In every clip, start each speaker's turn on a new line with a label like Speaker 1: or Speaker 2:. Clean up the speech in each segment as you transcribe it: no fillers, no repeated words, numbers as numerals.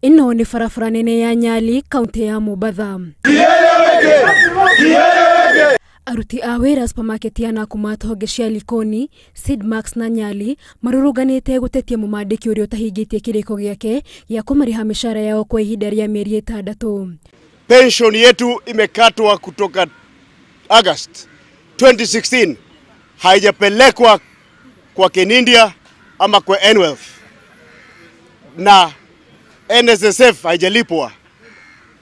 Speaker 1: Ĩno nĩ barabara nene ya Nyali, kaunti ya Mombatha. Aruti a wĩra supermarket ya Nakumatt honge cia Likoni, Sidmax na Nyali marũrũnganĩte gũtetia mũmandĩki ũrĩa ũtahingĩtie kĩrĩko gĩake gĩa kũmarĩha mĩcara yao kwa ihinda rĩa mĩeri 6.
Speaker 2: Pension yetu imekatwa kutoka August 2016, haijapelekwa kwa Kenindia ama kwa Enwealth, na NSSF haijalipwa,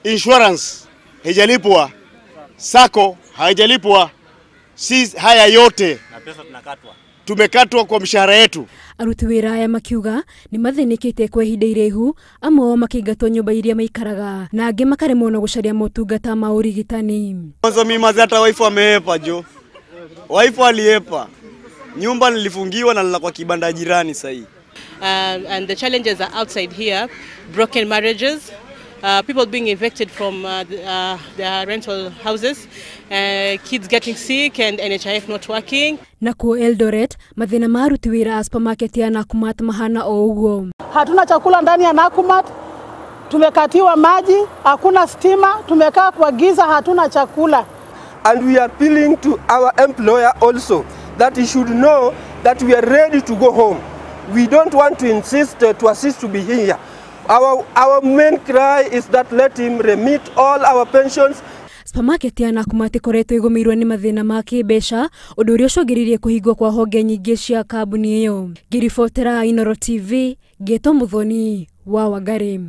Speaker 2: insurance haijalipwa, sako haijalipwa. Si haya yote
Speaker 3: na pesa tunakatwa,
Speaker 2: tumekatwa kwa mshahara yetu.
Speaker 1: Aruti wĩra aya makiuga nĩ mathĩnĩkĩte kwa ihinda iraihu, amwe ao makĩingatwo nyũmba iria maikaraga na angĩ makaremwo na gũcaria motungata ma ũrigitani.
Speaker 4: Kwanza mimi mazi hata waifu ameepa jo. Waifu aliepa. Nyumba nilifungiwa na nilala kwa kibanda jirani sasa hii.
Speaker 5: And the challenges are outside here, broken marriages, people being evicted from their rental houses, kids getting sick and NHIF not working.
Speaker 1: Nakuo Eldoret, mathĩna ma aruti wĩra a supermarket ya Nakumatt mahana o ũguo.
Speaker 6: Hatuna chakula ndani ya Nakumatt, tumekatiwa maji, hakuna stima, tumekaa kwa giza, hatuna chakula.
Speaker 7: And we are appealing to our employer also that he should know that we are ready to go home. We don't want to insist to assist to be here. Our main cry is that let him remit all our pensions.
Speaker 1: Supermarket ya Nakumatt ĩkoretwo ĩgũmĩirwo nĩ mathĩna ma kĩmbeca, ũndũ ũrĩa ũcũngĩrĩirie kũhingwo kwa honge nyingĩ cia kambuni ĩyo. Ngĩribotera Inooro TV, ngĩtwo Muthoni wa Wangari.